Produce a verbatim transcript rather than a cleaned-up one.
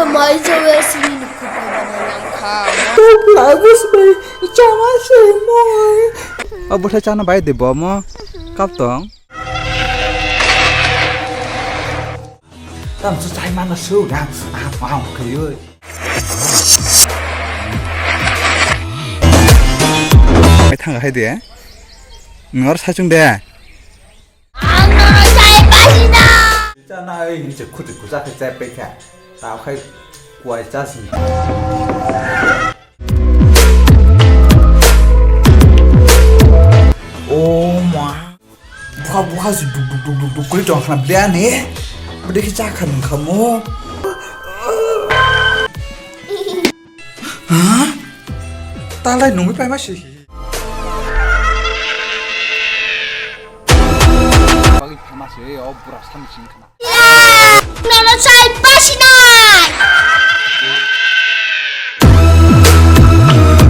Mai jawe sini nukhu pai bana langkha. Tok lagus bai chama se moi. O bwthai chana bai de bo mo kap tong. Tam su chai mana su dang. Ah, wow, kuyoi. Mai thang hai de. Ngor sa chung de. Ang nono chai pasina. Chana ei ni se khuti khusa khe chai pai kha. Ta khai kuai cha sini. Oh ma. Bukha bukha se duk duk duk duk duk kuri tong khna bia ni. Bede khe cha kha nung kha mo. Ha? Talai nungwi pai ma si. Bagwi phama se o bura sam sing khna. Nono chai pa.